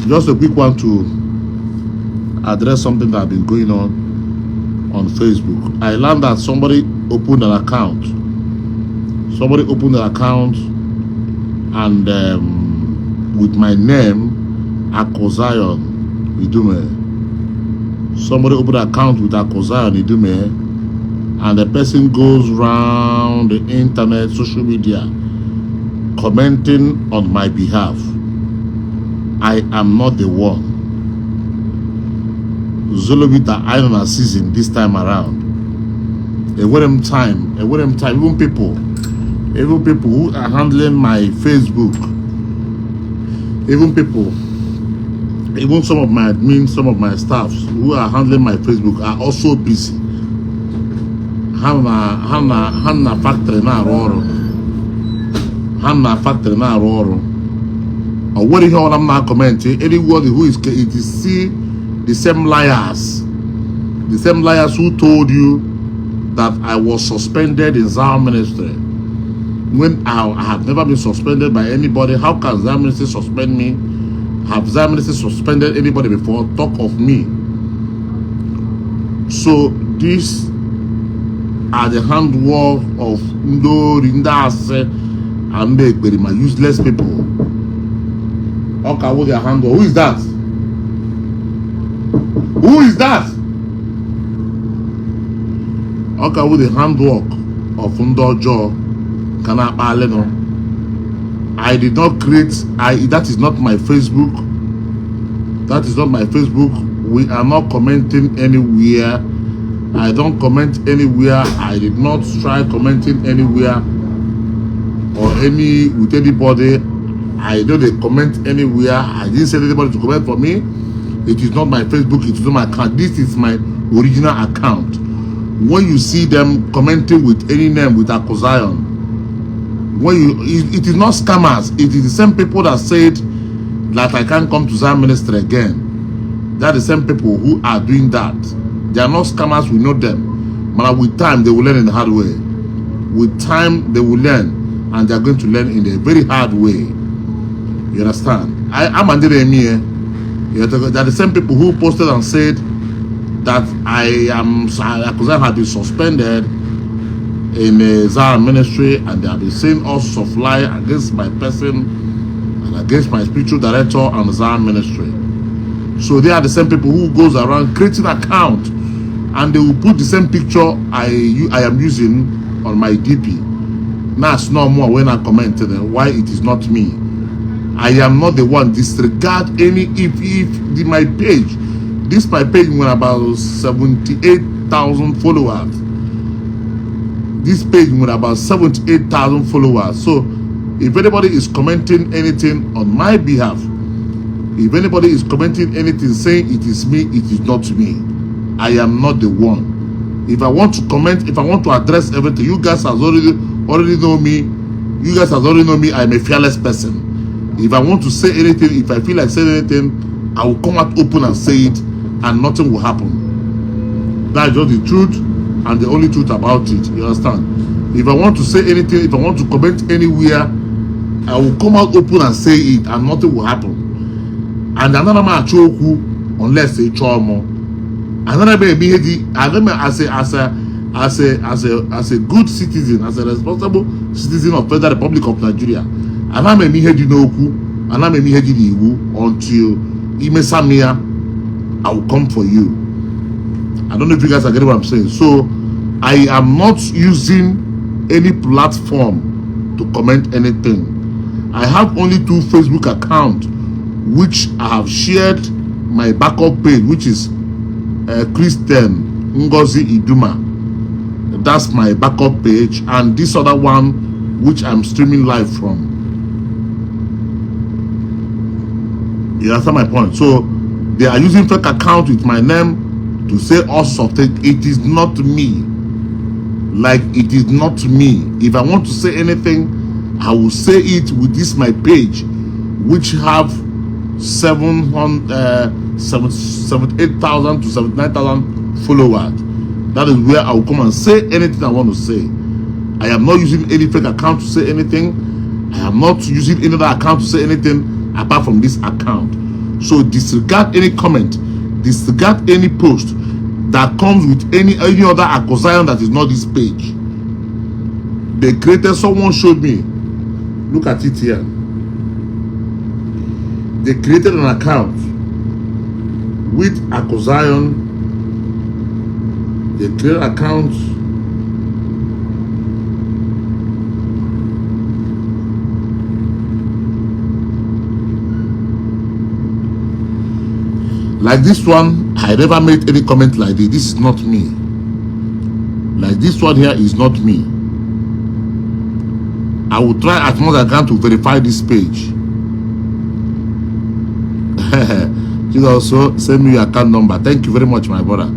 Just a quick one to address something that has been going on Facebook. I learned that somebody opened an account. And with my name, Akozion Idume. Somebody opened an account with Akozion Idume, and the person goes around the internet, social media, commenting on my behalf. I am not the one. Zolobita Island season this time around. Even people who are handling my Facebook, even some of my admins, some of my staffs who are handling my Facebook are also busy. Hanna factory na Roro. Or what is all I'm not commenting? Anybody who is see the same liars who told you that I was suspended in Zion Ministry. When I have never been suspended by anybody. How can Zion Ministry suspend me? Have Zion Ministry suspended anybody before? Talk of me. So these are the handwork of Ndo Rindase and my useless people. Okay, with their handwork. Who is that? Who is that? Okay, with the handwork of Ndojo. I did not create. That is not my Facebook. That is not my Facebook. We are not commenting anywhere. I don't comment anywhere. I did not try commenting anywhere or with anybody. I don't comment anywhere. I didn't say anybody to comment for me. It is not my Facebook. It is not my account. This is my original account. When you see them commenting with any name with Akozion, it is not scammers. It is the same people that said that I can't come to Zion Ministry again. They are the same people who are doing that. They are not scammers. We know them. But with time, they will learn in the hard way. With time, they will learn, and they are going to learn in a very hard way. You understand? I'm under the Emir. They are the same people who posted and said that Akozion had been suspended in the Zion Ministry, and they have been saying all sorts of lies against my person and against my spiritual director and the Zion Ministry. So they are the same people who goes around creating an account, and they will put the same picture I am using on my DP. Now it's no more when I commented why it is not me. I am not the one. Disregard any my page. My page went about 78,000 followers. This page with about 78,000 followers. So if anybody is commenting anything on my behalf, if anybody is commenting anything saying it is me, it is not me. I am not the one. If I want to comment, if I want to address everything, you guys have already know me. You guys have already know me. I'm a fearless person. If I want to say anything, if I feel like saying anything, I will come out open and say it, and nothing will happen. That's just the truth. And the only truth about it, you understand? If I want to say anything, if I want to comment anywhere, I will come out open and say it, and nothing will happen. And another man choku unless they chomo. Another man be as a good citizen, as a responsible citizen of Federal Republic of Nigeria. And I'm a mihedi noku, and I'm a mihedi iwu until Imesamia, I will come for you. I don't know if you guys are getting what I'm saying. So I am not using any platform to comment anything. I have only 2 Facebook accounts which I have shared my backup page, which is Christian Ngozi Iduma. That's my backup page, and this other one which I'm streaming live from. You understand my point? So they are using fake account with my name to say all sorts of things. It is not me. Like, it is not me. If I want to say anything, I will say it with this my page, which have 78,000 to 79,000 followers. That is where I will come and say anything I want to say. I am not using any fake account to say anything. I am not using any other account to say anything apart from this account. So disregard any comment, disregard any post that comes with any other accusation that is not this page. They created, someone showed me, look at it here. They created an account with accusation. They created accounts like this one. I never made any comment like this. This is not me. Like this one here is not me. I will try as much as I can to verify this page. Please also send me your account number. Thank you very much, my brother.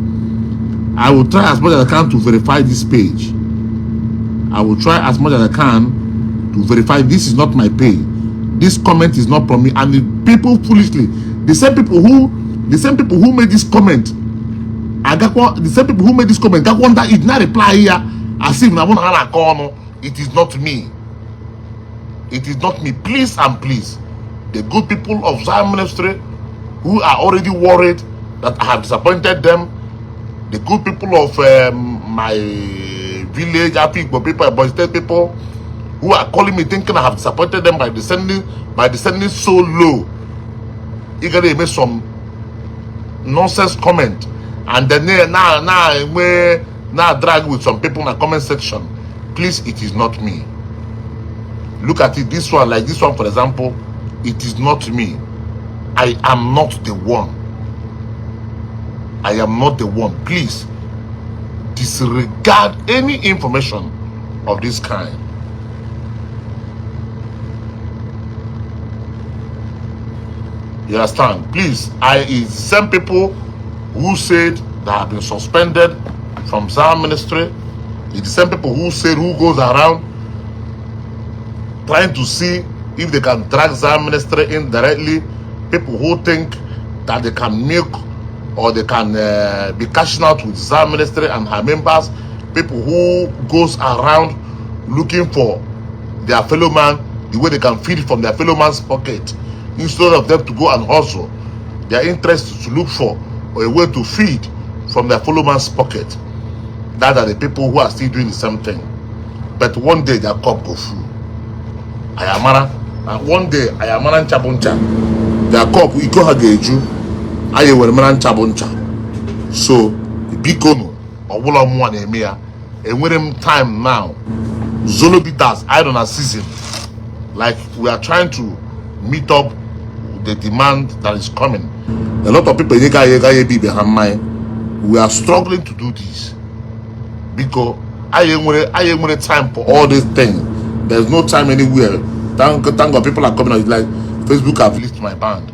I will try as much as I can to verify this page. I will try as much as I can to verify this is not my page. This comment is not from me. And the people foolishly, the same people who made this comment, the same people who made this comment, that one that did not reply here as if it is not me. It is not me. Please and please, the good people of Zion Ministry who are already worried that I have disappointed them, the good people of my village, Igbo people, Boy State people, who are calling me thinking I have disappointed them by descending so low. You gotta make some nonsense comment, and then now drag with some people in the comment section. Please, it is not me. Look at it, this one, like this one for example, it is not me. I am not the one. I am not the one. Please disregard any information of this kind. You understand? Please, it's some people who said they have been suspended from Zion Ministry. It's the same people who said, who goes around trying to see if they can drag Zion Ministry indirectly. People who think that they can milk or they can be cashing out with Zion Ministry and her members. People who goes around looking for their fellow man, the way they can feed from their fellow man's pocket, instead of them to go and hustle. Their interest is to look for a way to feed from their fellow man's pocket. That are the people who are still doing the same thing. But one day their cup go full. Ayamara, and one day Ayamara and Chabuncha, their cup iko hageju, aye weremara Chabuncha. So bikono obula mwa na eme ya, enwere time now. Zolo bitters, I don't know season. Like we are trying to meet up the demand that is coming. A lot of people behind mine. We are struggling to do this because I ain't time for all these things. There's no time anywhere. Thank God people are coming out. Like Facebook have listed my band.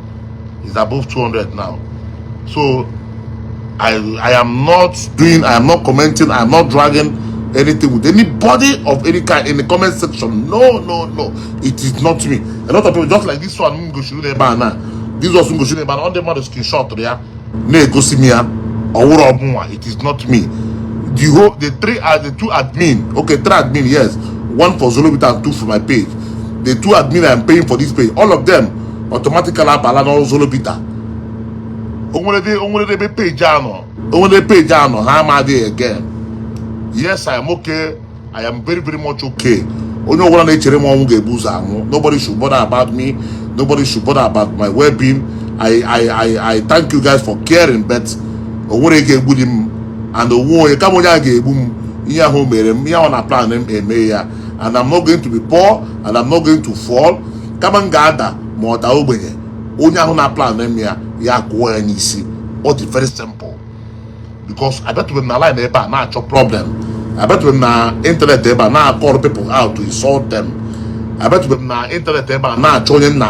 It's above 200 now. So I am not commenting, I am not dragging anything with anybody of any kind in the comment section. No. It is not me. A lot of people just like this one. This was on the mother screenshot there. It is not me. The two admin. Okay, 3 admin, yes. 1 for Zolobita and 2 for my page. The 2 admin I am paying for this page. All of them automatically have all Zolobita. Only page again. Yes, I am okay. I am very, very much okay. Nobody should bother about me. Nobody should bother about my well-being. I thank you guys for caring, but and I'm not going to be poor and I'm not going to fall. Come on, gather more plan what is very simple. Because I bet when I line now it's a problem. I bet when internet now I call people out to insult them. I bet when internet now joining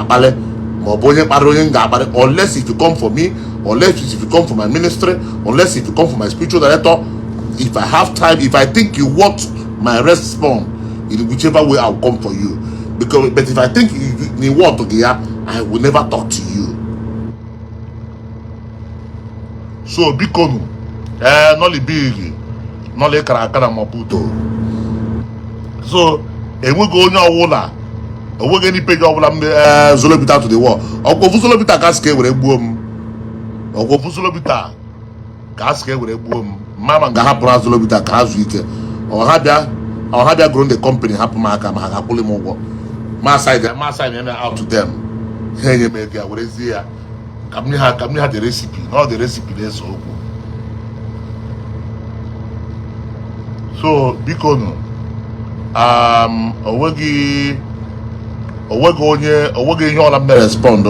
unless if you come for me, unless if you come for my ministry, unless if you come for my spiritual director, if I have time, if I think you want my response in whichever way I'll come for you. But if I think you want to get, I will never talk to you. So bikonu noli big noli karakara moputo. So enwego onye ọwụla owege any page of Zolobita to the war. Oko Zolobita kaske with a boom. Oko Zolobita kaske with a boom. Mama Gahapra Zolobita Kazwike. Or Habia grown the company Hapamaka Mahapulimo. My side out to them. Hey, you make what is here? Come here the recipe, not the recipe there's so. So because owegi all I'm respond.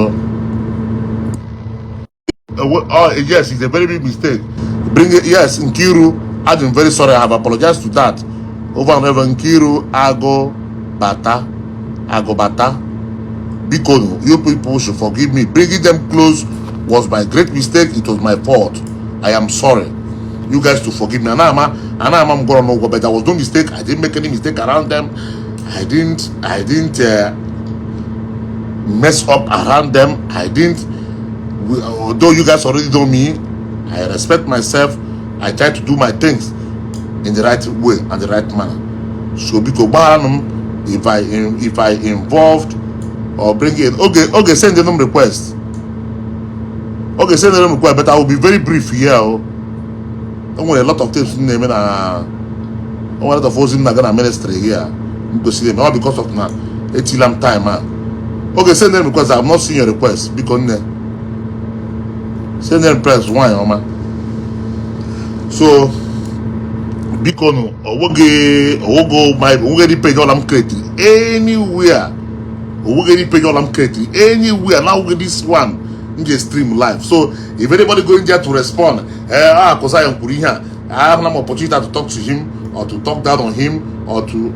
Oh yes, it's a very big mistake. Bring it, yes, Nkiru, I'm very sorry, I have apologized to that. Over and over, Nkiru, Ago Bata. Because you people should forgive me. Bringing them close was my great mistake. It was my fault. I am sorry. You guys to forgive me. And I'm gonna know what, but I was no mistake. I didn't make any mistake around them. I didn't mess up around them. Although you guys already know me, I respect myself. I try to do my things in the right way and the right manner. So because if I involved or bring in okay, send them request. Okay, send them request, but I will be very brief here. Don't want a lot of things in them. I want a lot of those in the ministry here. Because see them all because of now. It's long time, man. Okay, send them request. I have not seen your request because send them press one, man. So because owoge the page all I'm creating anywhere. Owoge the page all I'm creating anywhere. Now we get this one in the stream live. So if anybody going there to respond, because I am Kuriha, I have an opportunity to talk to him or to talk down on him or to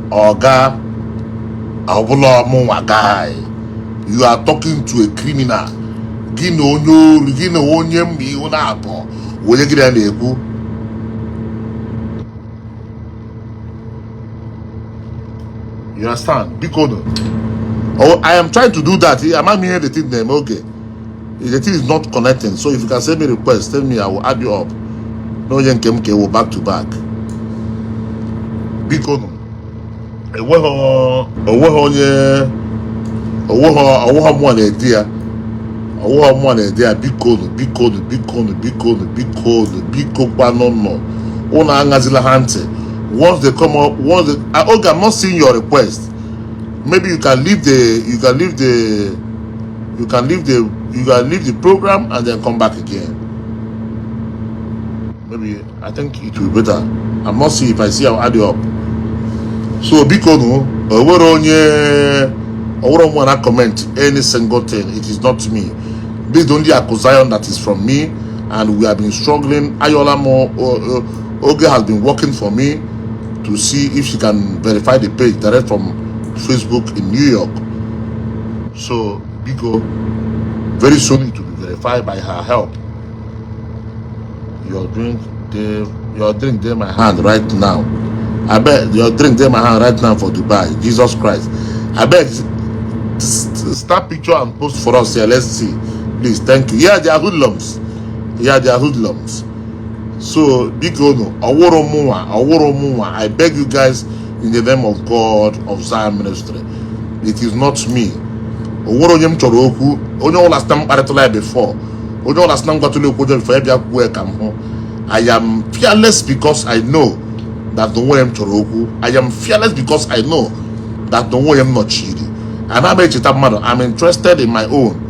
Oga guy. You are talking to a criminal. You understand? Because I am trying to do that. Am I hearing the thing name? Okay. The thing is not connecting. So if you can send me a request, tell me, I will add you up. No Yankemke will back to back. Because once they come up, okay, I'm not seeing your request. Maybe you can leave the program and then come back again. Maybe I think it will be better. I'm not seeing. If I see, I'll add you up. So because I don't want to comment any single thing. It is not me. This is only accusation that is from me, and we have been struggling. Ayola Oge has been working for me to see if she can verify the page direct from Facebook in New York. So Biko, very soon it will be verified by her help. Your drink there my hand right now. I bet your drink there my hand right now for Dubai. Jesus Christ. I bet start picture and post for us here. Let's see. Please, thank you. Yeah, they are hoodlums. So, Biko, I beg you guys in the name of God of Zion Ministry. It is not me. Before. I am fearless because I know that the way I'm Choroku. I am fearless because I know that the way I'm not cheating. And I'm interested in my own.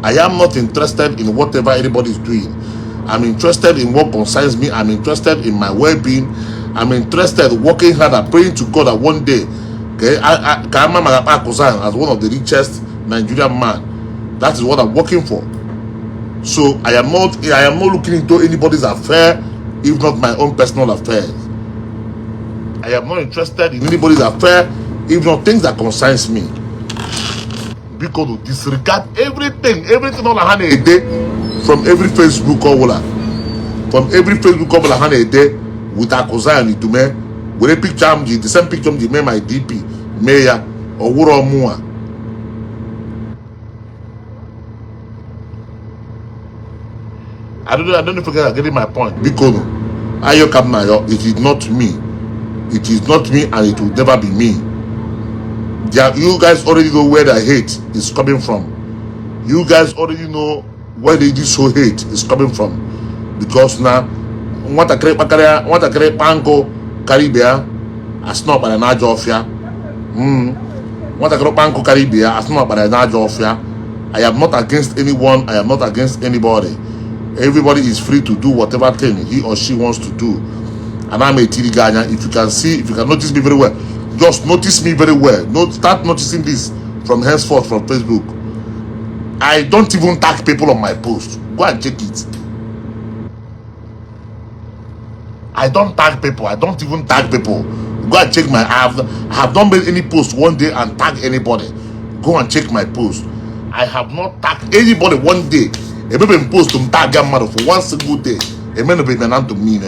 I am not interested in whatever anybody is doing. I'm interested in what concerns me. I'm interested in my well-being. I'm interested in working hard and praying to God that one day, okay, as one of the richest Nigerian man, that is what I'm working for. So I am not looking into anybody's affair, if not my own personal affairs. I am not interested in anybody's affair, if not things that concerns me. Because of disregard everything all I had a day from every Facebook call, from every Facebook call I had a day with Akozai to me, with a picture the same picture of my DP, Mayor or Wuro Mua. I don't know if you guys are getting my point. Because it is not me. It is not me and it will never be me. You guys already know where the hate is coming from. You guys already know where this whole hate is coming from. Because now, what a crepe panko Caribbean, as not by an Ajofia. What a crepe panko Caribbean, as not by an Ajofia. I am not against anyone, I am not against anybody. Everybody is free to do whatever thing he or she wants to do. And I'm a TD Ghana. If you can notice me very well, just notice me very well. Start noticing this from henceforth from Facebook. I don't even tag people on my post. Go and check it. I don't tag people. I don't even tag people. Go and check my. I have not made any post one day and tag anybody. Go and check my post. I have not tagged anybody one day. A baby post to tag a mother for one single day. A man be to me.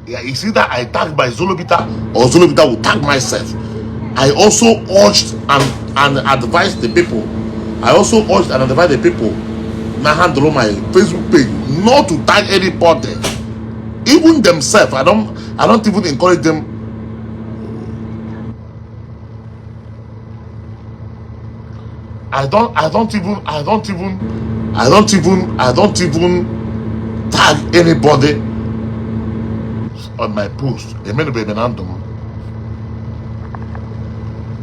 Yeah, it's either I tag by Zolobita or Zolobita will tag myself. I also urged and advised the people. I also urged and advised the people now handle my Facebook page not to tag anybody. Even themselves. I don't even encourage them. I don't even tag anybody on my post. Amen. Baby random.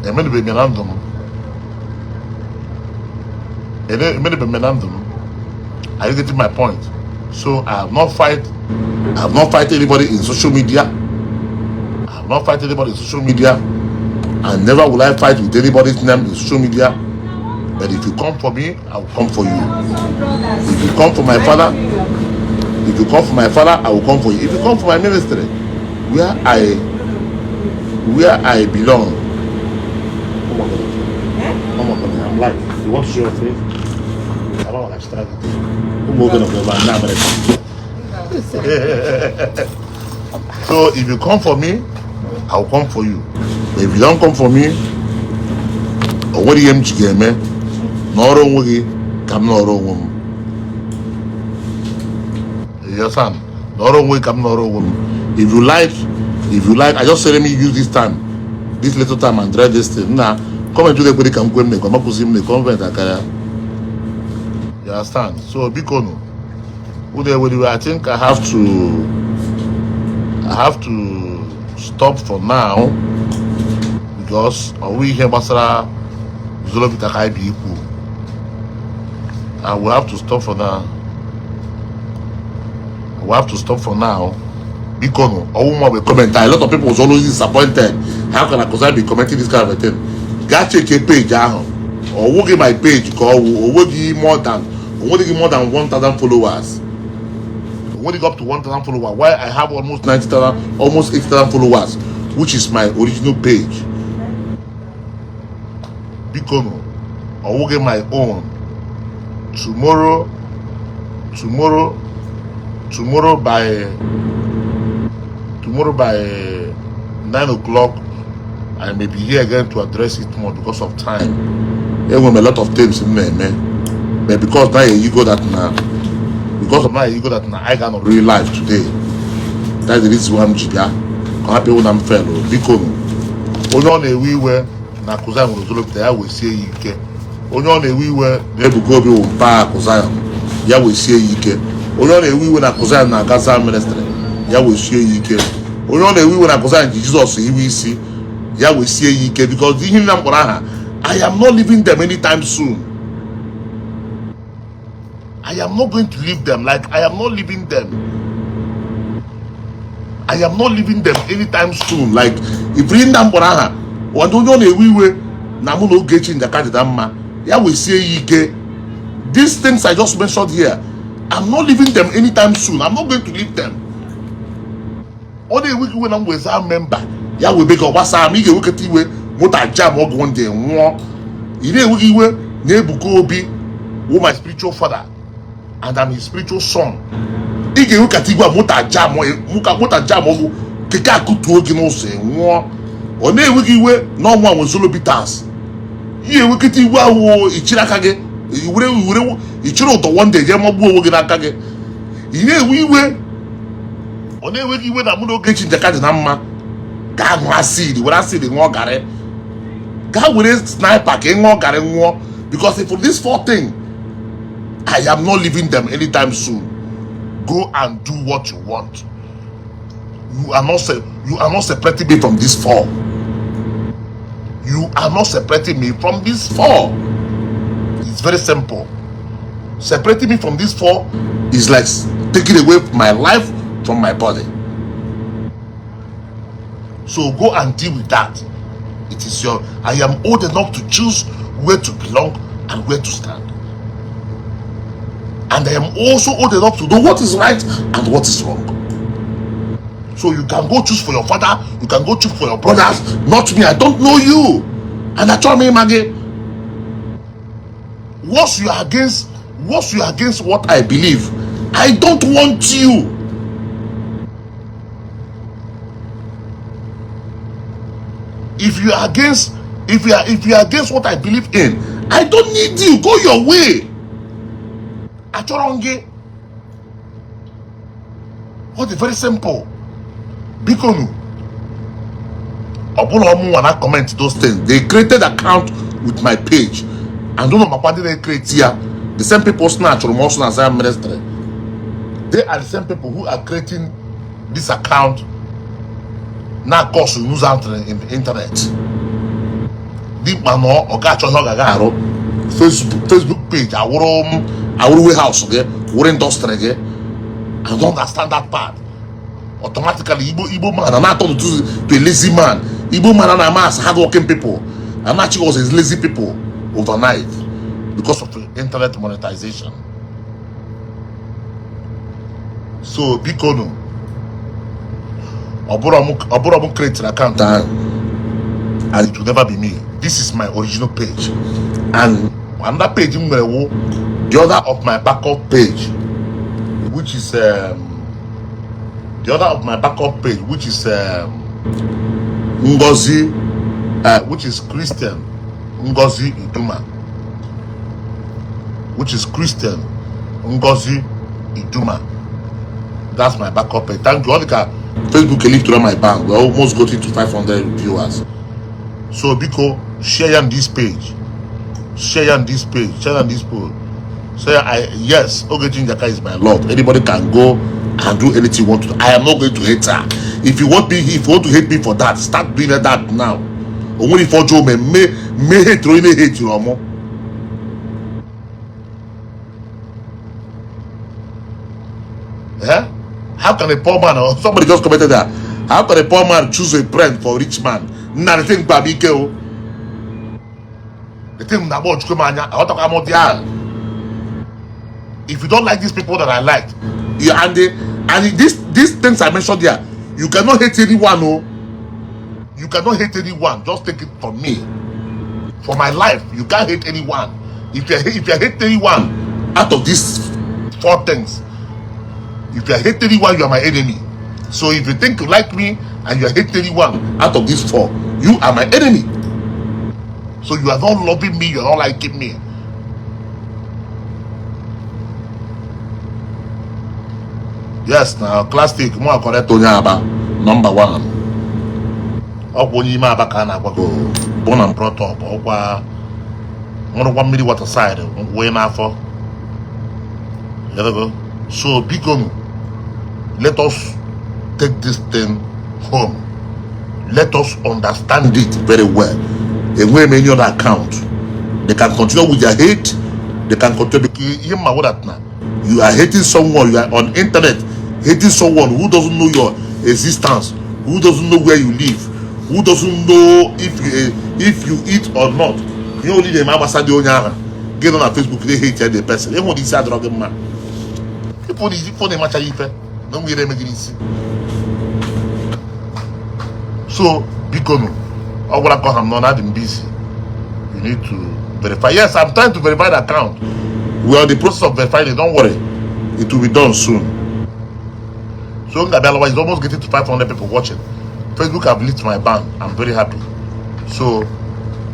Amen. Baby random. Are you getting my point? So I have not fight anybody in social media. And never will I fight with anybody's name in social media. But if you come for me, I will come for you. If you come for my father, I will come for you. If you come for my ministry, where I belong. Oh my God, I'm live. You want to show your face? I don't want to strike it. So if you come for me, I will come for you. But if you don't come for me, or what do you game? No wrong with you, come no wrong with me. Yes, son. No wrong with come no wrong with me. If you like, I just say let me use this little time and dread this thing. Now, come and do the way come go me, come up with him the convent akaya. You understand? So because I think I have to stop for now because we here Basra Zolobita Kai people. I will have to stop for now. Because will comment. A lot of people was always disappointed. How can I be commenting this kind of a thing? Got check a page or will get my page or will give more than 1,000 followers. When it up to 1,000 followers, why I have almost 90,000, almost 8,000 followers, which is my original page. Because I will get my own tomorrow by 9 o'clock. I may be here again to address it more because of time. There were a lot of things in there, man. But because now you go that now. I cannot really live today. That's the reason why I'm here. I'm happy when I'm fellow. Because only we were na kuza mu Zolobita ya we sie yike. Only we were na ebugo bi wo pa kuza ya we sie yike. Only we were na kuza na Gaza ministry ya we sie yike. Only we were na kuza Jesus iwi isi ya we sie yike because the him na mkpora I am not leaving them anytime soon. I am not going to leave them. Like I am not leaving them. I am not leaving them anytime soon. Like if we them boraha, we don't know we will na mo no get in the card damma. Yeah, we say yike. These things I just mentioned here, I'm not leaving them anytime soon. I'm not going to leave them. Only week when I'm with our member, yeah, we make a wasa. Me get we get we motor jam or one day. Ide we nebuko obi, who my spiritual father. And I'm his spiritual son. Ige we katigwa mota jam ogu keka kutu ogi no se nwo one we no one with Zolobitas. Ye we katigwa wo ichiraka ge iwure ichiro to one day je mo bu ogi n'aka ge. Ye we one we na mu no gechi njakadi na mma ka no acid we acid nwo gare Go with sniper, because if for this 4 thing, I am not leaving them anytime soon. Go and do what you want. You are not separating me from this 4. You are not separating me from this 4. It's very simple. Separating me from this 4 is like taking away my life from my body. So go and deal with that. It is your. I am old enough to choose where to belong and where to stand. And I am also old enough to know what is right and what is wrong. So you can go choose for your father, you can go choose for your brothers, not me. I don't know you. And I told me, Maggie, once you are against what I believe, I don't want you. If you are against what I believe in, I don't need you. Go your way. Achoronge. What is very simple. Bikonu. Wanna comment those things. They created account with my page. And don't know my they create here. The same people snatch from also as I ministry. They are the same people who are creating this account. Now cause news out in the internet. Deep man or catch on Facebook page. I will house again. We're industry again. I don't understand that part. Automatically, Igbo man, I'm not talking to a lazy man. Igbo man and I'm hardworking people. I'm not sure it's lazy people overnight because of the internet monetization. So, Bikono, Oburamu create an account and it will never be me. This is my original page. And on that page, the other of my backup page, which is Ngozi, which is Christian Ngozi Iduma, That's my backup page. Thank you. All the Facebook can lift to my bank. We almost got into 500 viewers. So Biko, share on this page. Share on this post. So yes, Ogechi Njaka is my love. Anybody can go and do anything you want to do. I am not going to hate her. If you want to hate me for that, start doing that now. Only for Joe may hate you no more. How can a poor man, or somebody just commented that? How can a poor man choose a friend for a rich man? Nothing baby girl. The thing about if you don't like these people that I like, these things I mentioned there, you cannot hate anyone. Oh, you cannot hate anyone. Just take it from me. For my life, you can't hate anyone. If you hate anyone out of these 4 things, if you hate anyone, you are my enemy. So if you think you like me and you hate anyone out of these 4, you are my enemy. So you are not loving me, you are not liking me. Yes, now classic more correct Onyaba, number 1. Okwonyima abaka go born and brought up okwa 1 million water side way na for. So become, let us take this thing home. Let us understand it very well. And when many other account, they can continue with their hate. They can continue because you are hating someone. You are on internet hating someone who doesn't know your existence, who doesn't know where you live, who doesn't know if you eat or not. You only the ambassador get on Facebook. They hate the person. They want to say drug man. People they match ife. Don't we make it easy. So because I'm not busy. You need to verify. Yes, I'm trying to verify the account. We are in the process of verifying it. Don't worry, it will be done soon. So Ngabialawa is almost getting to 500 people watching. Facebook have lifted my ban. I'm very happy. So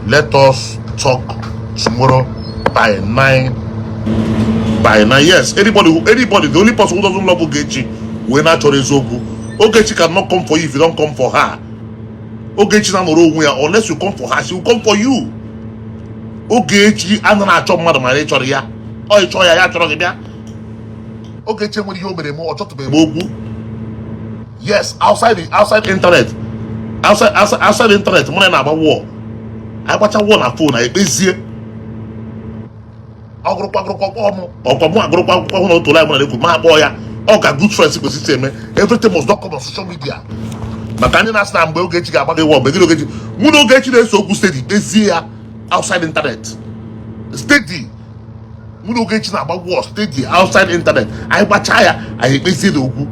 let us talk tomorrow by 9. Yes, anybody. The only person who doesn't love Ogechi, when actually Zogu, Ogechi cannot come for you if you don't come for her. Ogechi na nọrọ onwe ya, unless you come for her, she will come for you. Ogechi ana na-achọ mmadụ ma ị chọrọ ya. Ọ ịchọ ya, ya chọrọ gị bịa. Ogechi nwere ihe o mere mụ, ọ chọtụbeghị okwu. Yes, outside internet. Outside internet, mụ na-agba wall. I watch a wall na phone, I ekpezie. Ọgụrụkwa ọmụ, ọkwa mụ agụrụkwa akwụkwọ hụ na otu lai mụ na ekwu, ma akpọ ya. Ọ ga good friends kwesịrị eme. Everything must not come on social media. Maka ndị na-asị na mgbe Ogechi ga-agba gị wall, mgbe gị Ogechi, mụ na Ogechi na-eso okwu steady, kpezie ya outside internet. Steady. Mụ na Ogechi na-agba wall steady outside internet. Anyị gbachaa ya, anyị ekpezie na okwu.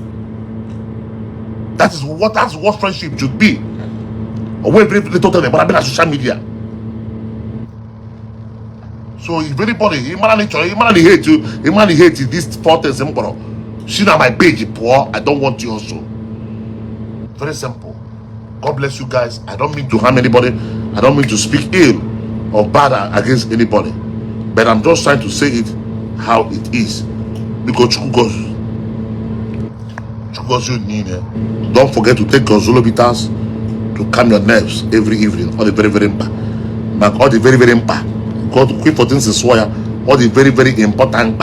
That's what friendship should be. Away very little time, but I've been on social media. So if anybody, he man hate you, he man hate these 4 things. See now my page poor. I don't want you also. Very simple. God bless you guys. I don't mean to harm anybody. I don't mean to speak ill or bad against anybody. But I'm just trying to say it how it is. Because don't forget to take your Zolo bitters to calm your nerves every evening. All the very important. All the very important. God quick for things is why all the very important.